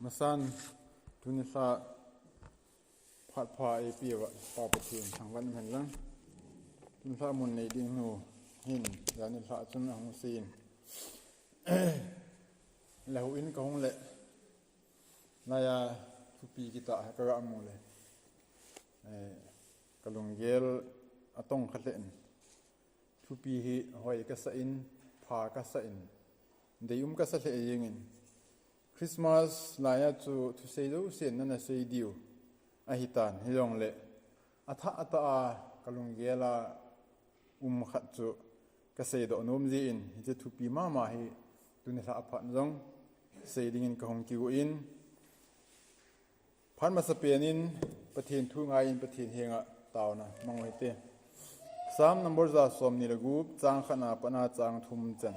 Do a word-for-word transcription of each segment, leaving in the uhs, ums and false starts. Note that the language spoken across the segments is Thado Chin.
Masan, tuni lha phat pha eipeuva Pa Pathen thangvah in hen lang. Tuni lha mun nei ding nu hin, jani lha chun ahung sin. Lahu in kahung le, laiya thupi kitah kaga mu le, eh, kalunggel atong kha lheh in. Thupi hi hoi kasa in, pha kasa in, deium kasa lheh jengin. Christmas laiya chu thusei jousen nana sei diu ahitan, hijongle athah atah a kalunggel a um khat chu kasei doh nom jin, hiche thupi mama hi tuni lha phat jong sei dingin kahung kigon. Phat masapen in Pathen thu ngai in Pathen henga taona mang u hite. Psalm number ja som ni le gup, chang khat na pat a chang thum chan.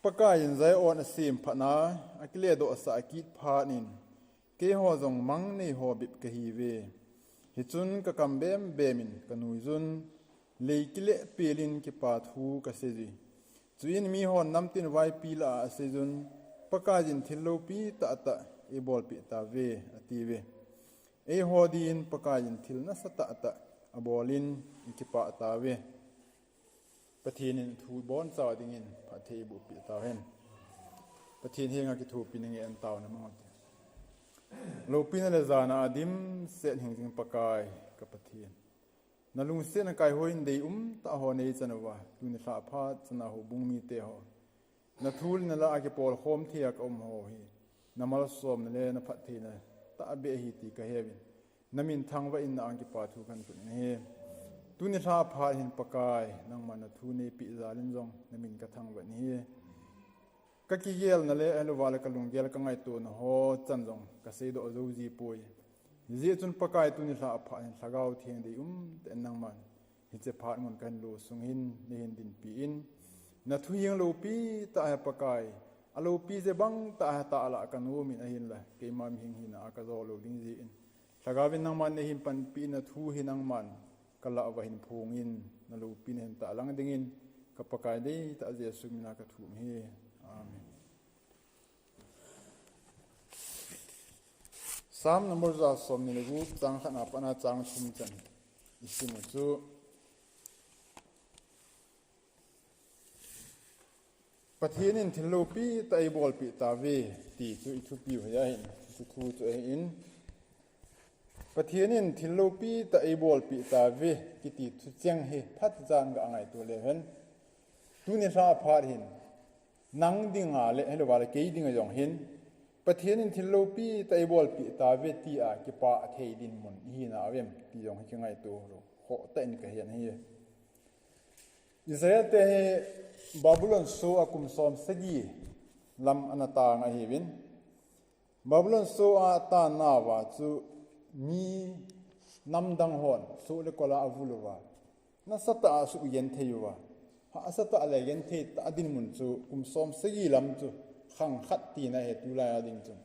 Pakaiyin Zion asem phat a, akile doh sah kit phat in, keiho jong mang nei ho bep kahiuve. Hichun kakam bembem in kanuijun, lei kile pel in kipa thu kasei jui. Chuin mihon namtin vaipi lah a aseijun, Pakaiyin thil loupi tahtah eibolpeh tauve, atiuve. Eiho din Pakaiyin thil nasatah tah abolin ikipah tauve. Pathen in thu iboncha dingin phatthei eiboh peh tauhen. Pathen henga kithopi nange in taona mang u hite. Loupina le jana dimset hingjing Pakai ka Pathen. Nalungsetna kaihoin deium tah ho neichan uva, tuni lha phat chan a houbung mite ho, nathu le nalah a kipolkhom thei a kaum ho hi, namalsomna le naphattheina tahbeh ahi ti kaheuvin, namin thangvah in na-ang kipa thu kahin tun ahi. Tuni lha phat hin Pakai, nangman nathu neipeh jal in jong namin kathangvah in ahi. Kakigelna le ahilouva le kalunggel kangaitona ho chan jong kaseidoh jou jipoi. Hijeh chun Pakai, tuni lha phat hin Lhagao Theng deium tah in nangman hiche phat mun kahin lo sung hin neihin dinpi in, nathu hing loupi tah hi Pakai, aloupi jeh bang tah hi tahlah kanom in, ahinla keima mihem hina a kajou lou ding jeh in, Lhagao vin nangman neihin panpi in, nathu hi nangman kalah uva hin phong in, naloupina hin tahlang dingin, ka Pakai deitah Jesu mina kathum ahi. Amen. Psalm number ja som ni le gup, chang khat na pat a chang thum chan isim u chu, Pathen in thil loupi tah eibolpeh tauve ti chu ithupiu hi ahin, chu thu chu ahin. Pathen in thil loupi tah eibolpeh tauve kiti thucheng hi phatechan ga ngaito leu hen. Tuni lha phat hin, nang dinga le, ahilouva le kei dinga jong hin, Pathen in thil loupi tah eibolpeh tauve tia kipah thei dinmun ihina uvem ti jong hi kingaito lou khoh tah in kahen ahi. Israel te hi Babylon soh a kum som sagi lam ana tang ahiuvin. Babylon soh a atanna uva chu mi namdang hon soh le kol a avul uva, nasatah a asugenthei uva, hahsatah le genthei tah a dinmun chu kum som sagi lam chu khang khat tina ahi tulai a ding chun.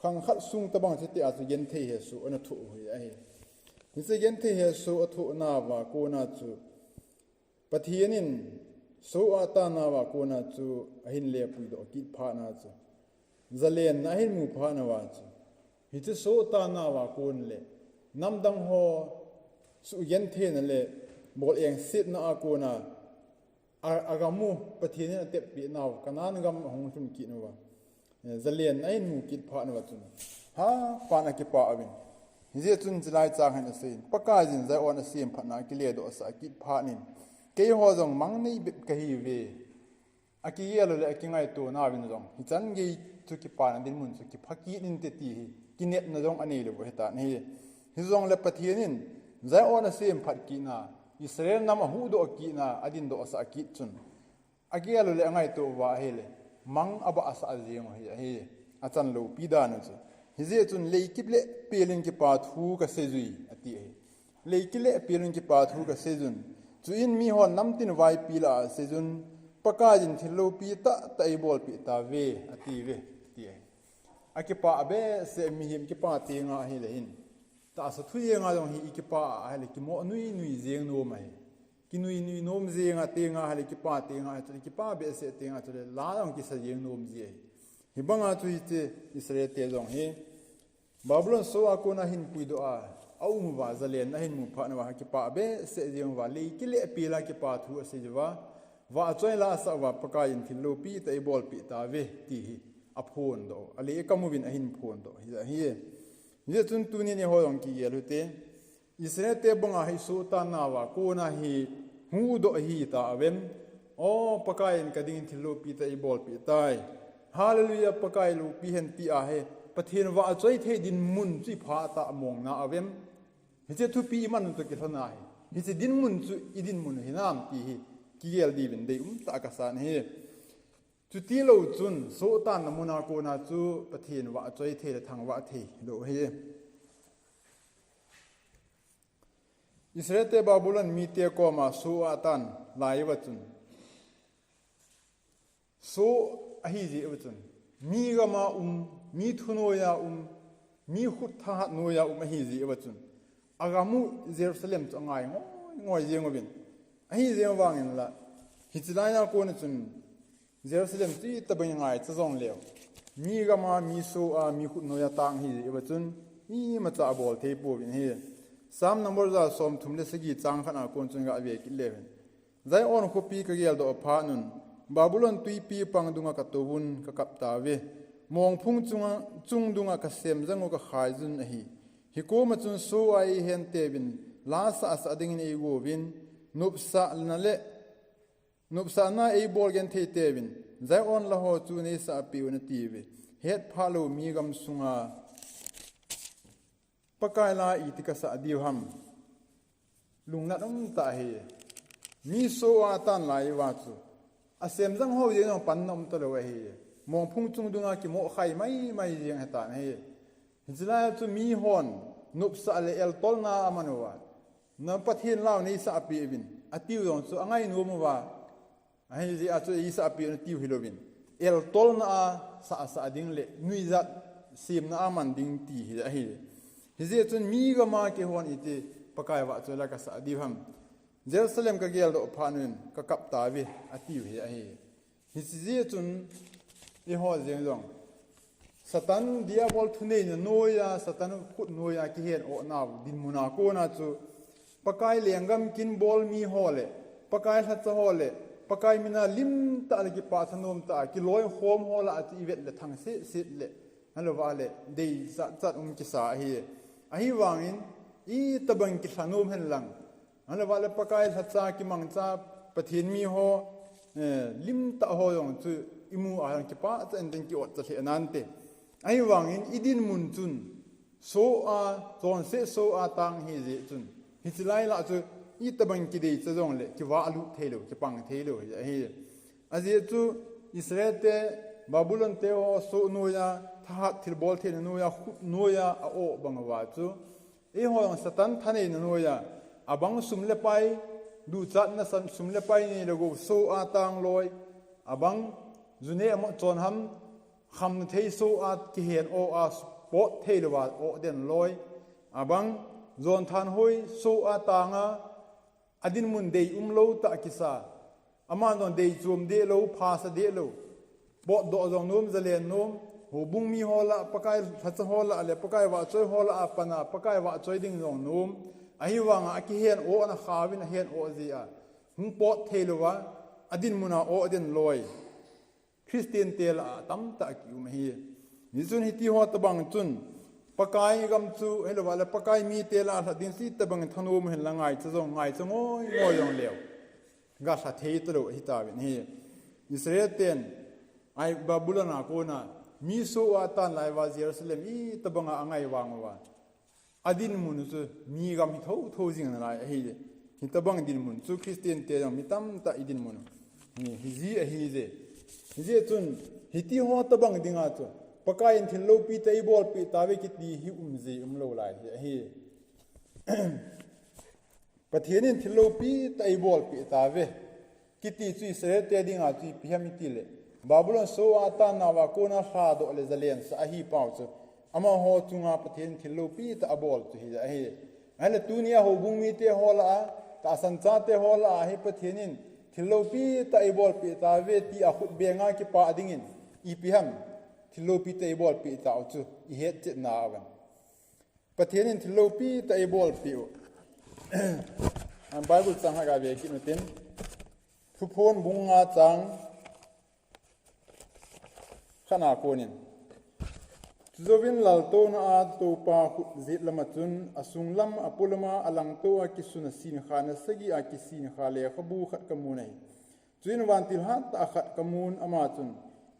Khang khat sung tobang chu tia chu genthei hesoh ana thoh u hi ahi. Hiche genthei hesoh athohna uva kona chu Pathen in soh a atanna uva kona chu ahin lepuidoh kit phatna chu, jalenna ahin mu phatna uva chu, hiche soh atanna uva kon le namdang ho sugentheina le bol engsetna a kona a, agam u Pathen in ateppi nau Canaan gam ahung lhun kit uva, eh, jalenna ahin mu kit phatna uva chun, hapan akipah uvin. Hijeh chun chulai chang hin aseiyin, Pakaiyin Zion asem phat a akile doh sah kit phat in, keiho jong mang nei bep kahiuve. Akigel u le akingaito nauvin jong, hichan gei chu kipana dinmun chu kipha kit inte ti hi kinepna jong anei lou u ahitan ahi. Hijongle Pathen in Zion asem phat kit na, Israel nam ahuhdoh kit na, adindoh sah kit chun, agel u le angaito uva ahile, mang abahsah jeng u hi ahi, achan loupi dan u chu. Hijeh chun lei kile pel in kipa thu kasei jui, ati ahi. Lei kile pel in kipa thu kasei jun. Chuin mihon namtin vaipi lah a asei jun, Pakaiyin thil loupi tahtah eibolpeh tauve, atiuve, ati ahi. Akipah behseh, mihem kipah tenga ahile hin, tahsa thu jenga jong hi ikipah ahile kimoh nui nui jeng nom ahi. Kinui nui nom jenga tenga ahile, kipah tenga ahi, chule kipah behseh tenga chule la jong kisa jeng nom ji ahi. Hibanga chu hiche Israel te jong hi Babylon soh a kona ahin puidoh a, aum uva, zalen ahin mu phat uva, akipah behseh jeng uva, lei kile pela kipathu asei uva, vahchoi la asah uva, Pakaiyin thil lopi tah eibolpeh tauve, ti hi aphondoh, alei akam uvin ahin phondoh hi ahi. Hijeh chun tunin eiho jong kigel u hite, Israel te banga hi soh tan nauva kona hi huhdoh ahita uvem? O, Pakaiyin kadingin thil lopi tah eibolpeh tai. Hallelujah, Pakai lopi hen ti ahi. Pathen vahchoi thei dinmun chu iphah tah mong na uvem? Hiche thupi iman u toh kilhon ahi. Hiche dinmun chu idinmun u hinam ti hi kigel diuvin deium tah kasan ahi. Chuti lou chun, soh tanna muna kona chu Pathen vahchoi thei le thangvah thei lou ahi. Israel te Babylon mite koma soh a atan lai uva chun, soh ahijeh uva chun, mi gama um, mi thunoiya um, mi khut thahat noiya um ahijeh uva chun, agam u Jerusalem chu angai ngoi ngoi jeng uvin. Ahijeng vangin la, hiche laia kona chun, Jerusalem chu itobang ngaicha jongleu, mi gama, mi soh a, mi khut noiya tang ahijeh uva chun, imacha abol thei pouvin ahi. Psalm number ja somthum le sagi chang khatna kon chun gave kit leu hen. Zion khopi kageldoh phat un, Babylon twipi pang dunga katouvun kakap tauve. Mongphung chunga, chung dunga kasem jang u kakhaijun ahi. Hikoma chun soh a eihen teuvin, la sah sah dingin eigouvin, nopsahna le nopsahna eibol genthei teuvin, Zion la ho chu neisahpeh un atiuve. Hetphah lou mi gam sunga Pakai la iti kasah diu ham? Lungnat umtah ahi. Mi soh a atan lai uva chu, asem jang ho jeng jong panna umtalou ahi. Mongphung chung dunga kimohkhai maimai jeng ahitan ahi. Hiche laia chu mihon nopsah le eltolna aman uva, na Pathen la u neisahpeh uvin, atiu jong chu angainom uva, ahijeh a chu eisahpeh un atiu hilouvin, eltolna a sah sah ding le nuijat semna a man ding ti hi ahi. Hijeh chun mi gama keihon iti Pakai vahchoi la kasah diu ham? Jerusalem kageldoh phat un kakap tauve, atiu hi ahi. Hiche jeh chun eiho jeng jong, Satan Diabol thuneina noiya, Satan khut noiya kihen ohnau dinmuna kona chu, Pakai lenggam kin bol mi ho le, Pakai lhacha ho le, Pakai mina limtah le kipah thanom tah a kiloikhom ho lah a chu ivet le thang setset le, ahilouva le deichat chat um kisa ahi. Ahivangin itobang kilhanom henlang, ahilouva le Pakai lhacha kimangcha Pathen mi ho, eh, limtah ho jong chu imu a jong kipahcha intin kiotcha lheh nante. Ahivangin idinmun chun soh a, chonset soh a tang ahijeh chun, hiche lai lah chu itobang kideicha jongle kivahlut theilou, kipang theilou hi ahi. Ajeh chu Israel te Babylon te ho soh noiya, thahat thilbol theina noiya, khut noiya a-oh bang uva chu, eiho jong Satan thaneina noiya, abang sum le pai, duchatna san, sum le pai neilou gou soh a tang loi, abang ju neh mo chon ham, khamthei soh a kihen oh a pot theilouva oh den loi, abang jonthanhoi soh a tanga, adinmun dei umlou tah kisa, aman jong deichom dehlou, phasa dehlou, potdoh jong nom, zalen nom, houbung mi ho lah, Pakai lhacha ho lah le Pakai vahchoi ho lah a pana Pakai vahchoi ding jong nom, ahivanga akihen ohna khauvin ahen oh jeh a hung pot theilouva, adinmuna oh den loi, Christian te lah a tamtah kium ahi. Hichun hitiho tobang chun, Pakai gam chu ahilouva le Pakai mite lah a lhat ding chu itobang thanom u henlang, ngaicha jong, ngaicha ngoi ngoi jongleu, galha thei talou ahitauvin ahi. Israel ten, ai, Babylon a kona mi soh a atan lai uva Jerusalem itobanga angai vang uva, adinmun u chu mi gam hi thotho jing nalai ahi. Hitobang dinmun chu Christian te jong mi tamtah idinmun u hi, hiji ahije. Hijeh chun hitiho tobang dinga chu, Pakaiyin thil lopi tah eibolpeh tauve kiti hi umji umlou lai hi ahi. Pathen in thil lopi tah eibolpeh tauve kiti chu Israel te dinga chu ipi ham itile, Babylon soh a atan nauva kona lhadoh le zalensah ahi pau chu, amaho chunga Pathen in thil lopi tah abol chu hi ahi. Ahile tunia houbung mite ho lah a, tahsan chate ho lah a hi Pathen in thil lopi tah eibolpeh tauve tia khut benga kipah dingin ipi ham? thil loupi tah eibolpeh tau chu ihet chetna aven. Pathen in thil loupi tah eibolpeh u. Bible chang khat gave kit utin. Thuphon bung nga chang khatna konin. Chujouvin laltouna a Toupa khut jet lama chun, asunglam, apolama, alangtou a kisun a sinkha na sagi a kisinkha lekhabu khat kamu ahi. Chuin vantil hattah khat kamun, ama chun,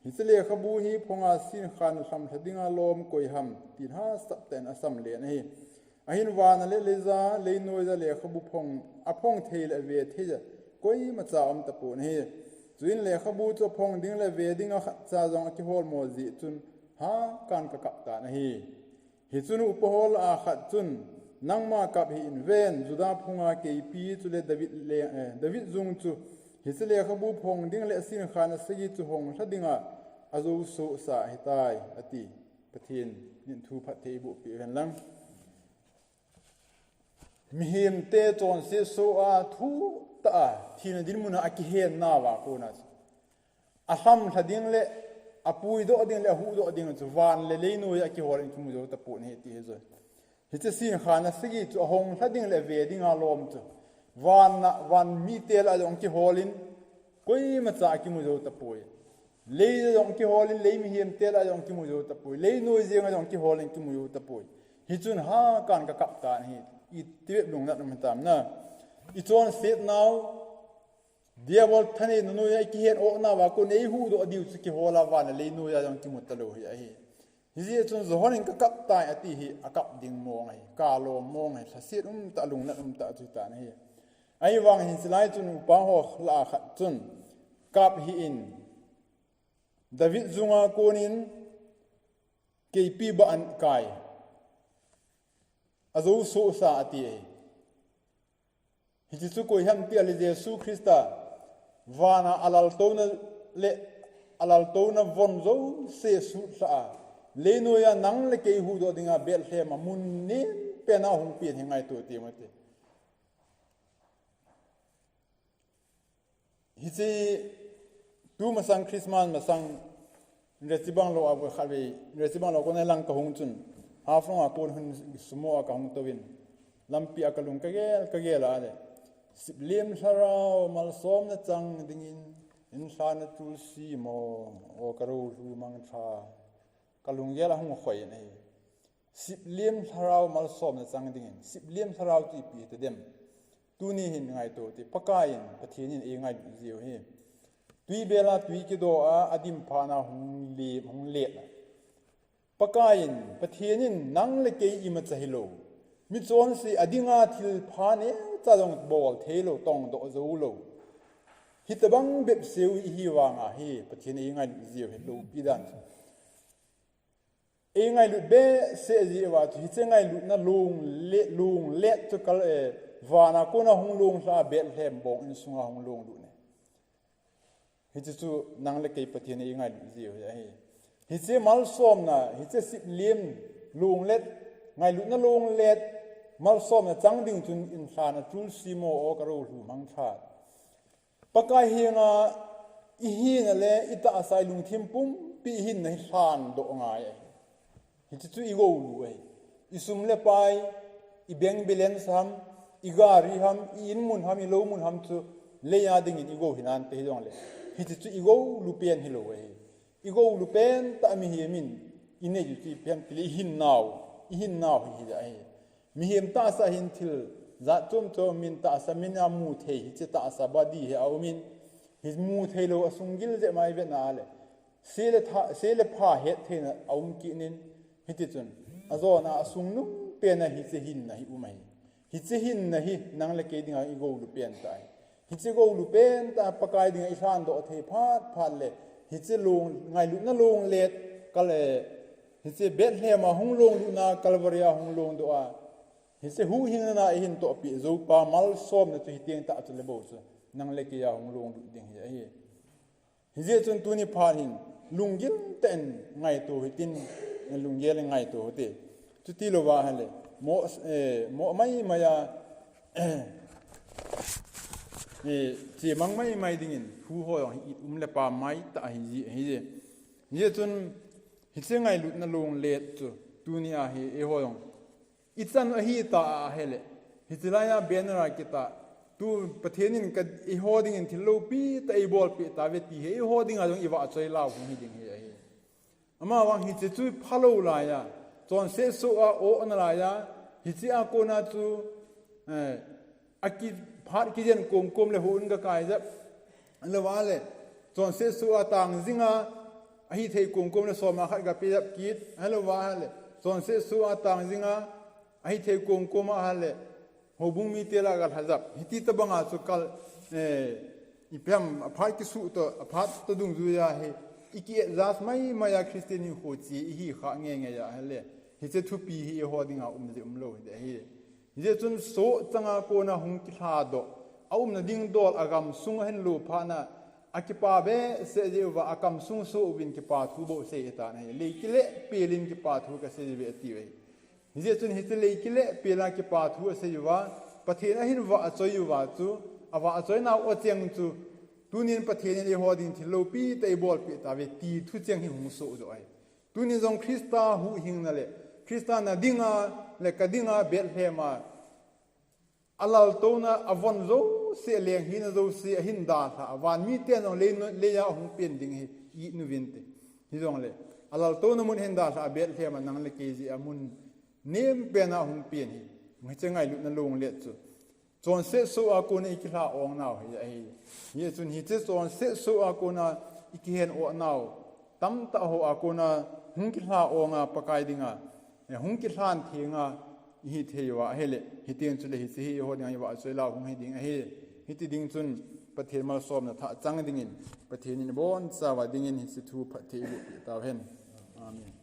hiche lekhabu hi phonga sinkha na lhamlha dinga lom koi ham, tin hahsat tah in asam len ahi. Ahin vana le leija, leinoija lekhabu phong, aphong thei le ave theija, koimacha aum tapon ahi. Chuin lekhabu chu aphong ding le ave dinga khatcha jong akiholmo jeh chun, hakan kakap tan ahi. Hichun upa ho lah a khat chun, nangma kap hih in ven, Juda phunga keipi chule David le, eh, David jung chu, hiche lekhabu phong ding le asinkha na sagi chu honglha dinga ajousosah ahitai, ati. Pathen in thu phatthei eiboh peh uhen lang. Mihemte chonset soh a, thuh tah a, thina dinmun a akihen nauva kona chu, alhamlha ding le, apuidoh ding le, ahuhdoh ding chu van le leinoija akihol in kimu jou tapon ahi ti hi chu. Hiche sinkha na sagi chu ahonglha ding le ave dinga lom chu, van a, van mite lah a jong kihol in, koimacha akimu jou tapoi. Leija jong kihol in, lei mihemte lah a jong kimu jou tapoi. Leinoi jenga jong kihol in kimu jou tapoi. Hichun hakan kakap tan ahi. Iti bep lungnat um hitam na. Ichonset nau, Diabol thaneina noiya ikihen oh nauva kon eihuhdoh diu chu kihol a, van le leinoija jong kimu talou hi ahi. Hijeh chun Johan in kakap tai ati hi akap ding mong ahi, kalom mong ahi, lhaset umtah, lungnat umtah chu hitan ahi. Ahivangin hilai chun upa ho lah a khat chun, kap hih in, David junga konin keipi bah akai, ajousosah ati ahi. Hiche chu koi ham ti ahile Jesu Christa vana alaltouna le alaltouna von jouse sutlhah a, leinoiya nang le kei huhdoh dinga Bethlehem a mun nempena hung pen hi ngaito teu hite. Hiche tu masang Christmas masang Rechibang lou a khatvei, Rechibang lou kona lang kahung chun, Haflong a kon hin sumo a kahung touvin, lampi a kalung kagel kagel a le, Siplem Lharao malsomna chang dingin, inlhana tulsi mo, o karou lhu mangtha, kalunggel a hung khoi in ahi. Siplem Lharao malsomna chang dingin, Siplem Lharao chu ipi hita dem? Tuni hin ngaito te, Pakaiyin, Pathen in eingailut jiu hi. Tuibel a tui kido a, adimphat na hung lem, hung let na. Pakaiyin, Pathen in nang le kei imacha hilou, michonse adinga thilpha neocha jong bol theilou, tongdoh joulou, hitobang bep seh u ihi vanga hi Pathen in eingailut jiu hi loupi dan chu. Eingailut behseh jeh uva chu hiche ngailutna long le, long let chu kal, eh, vana kona hung longlha a Bethlehem bong insunga hung longlut ne. Hiche chu nang le kei Pathen in eingailut jiu hi ahi. Hiche malsomna, hiche siplem long let, ngailutna long let, malsomna chang ding chun inlhana tulsi mo, o karou lhu mangtha. Pakai henga ihina le itahsa, ilungthim pumpi ihinna hi lhandoh ngai ahi. Hiche chu igoulu ahi. Isum le pai, ibank balance ham, igari ham, i-in mun ham, ilou mun ham chu leiya dingin igou hinante hijongle, hiche chu igoulu pen hilou ahi. Igoulu pen tah mihem in inei u chu ipi ham tile ihinnau, ihinnau hi hija ahi. Mihem tahsa hin thil jat chom chom min tahsa mina mu thei, hiche tahsa body hi aumin, hi mu theilou asung gil jeh mai vetna le, se le tha, se le pha het theina aum kit in, hitichun ajona asungnung pena hiche hinna hi um ahi. Hiche hinna hi nang le kei dinga igoulu pen tah ahi. Hiche goulu pen tah Pakai dinga ilhandoh thei phat phat le, hiche long, ngailutna long let, kal, eh, hiche Bethlehem a hung longlutna, Calvary a hung longdoh a, hiche huhhingna ihin tohpi joupa malsomna chu hiteng tah chu le bou chu nang le keiya hung longlut ding hi ahi. Hijeh chun tuni phat hin lunggil tah in ngaito hitin, lunggel in ngaito hite. Chuti louva ahile, mo, eh, mo mai maiya, eh, chemang mai mai dingin thu ho jong hi um le pam mai tah ahi ji, ahi je. Hijeh chun Hiche ngailutna lunglet chu tuni a hi eiho jong ichan u ahita ahile, hiche laiya banner a kitah, tu Pathen in ka, eiho dingin thil lopi tah eibolpeh tauve ti hi eiho dinga jong ivahchoi lau hung hiding hi ahi. Amavang hiche chu phalou laiya, chonset soh a ohna laiya, hiche a kona chu, eh, akiphat kijen komkom le houin kakai jep, ahilouva le chonset soh a tang jinga, ahithei komkom le som a khat kape jep kit, ahilouva le chonset soh a tang jinga, ahithei komkom a ahile houbung mite lah a kalha jep, hiti tobanga chu kal, eh, ipi ham, aphat kisuh toh, aphat toh dungjuiya hi iki adjust maimai a Christian hinkho che ihi kha ngeingei a ahile, hiche thupi hi eiho dinga um jeh umlou hiding ahi. Hijeh chun soh changa kona hung kilhadoh, aumna ding dol, agamsung ahin lou phatna, akipa behseh jeh uva akamsung soh uvin kipa thu bou asei tan ahi. Lei kile pelin kipa thu kasei uve atiuve. Hijeh chun hiche lei kile pela kipa thu asei uva, Pathen ahin vahchoi uva chu, avahchoinau acheng chu, tunin Pathen in eiho ding thil lopi tah eibolpeh tauve ti thucheng hi hung sohdoh ahi. Tunin jong Christa huhhingna le Christa na dinga le ka dinga Bethlehem a alaltouna avon jouse, lenghina jouse ahin dalha a, van miten jong lei, leiya ahung pen ding hi it uvinte. Hijongle alaltouna mun ahin dalha a, Bethlehem a nang le kei jeh a mun nempen a ahung pen hi, hiche ngailutna lunglet chu chonset soh a kona ikilha ongnau hi ahi. Hijeh chun hiche chonset soh a kona ikihen ohnau tamtah ho a kona hung kilha onga Pakai dinga, eh, hung kilhan thenga ihi thei uva ahile, hiteng chule hiche hi eiho dinga ivahchoi lau hung hiding ahi. Hiti ding chun Pathen malsomna thah chang dingin, Pathen in ibonchauva dingin hiche thu phatthei eibohpeh tauhen. Amen.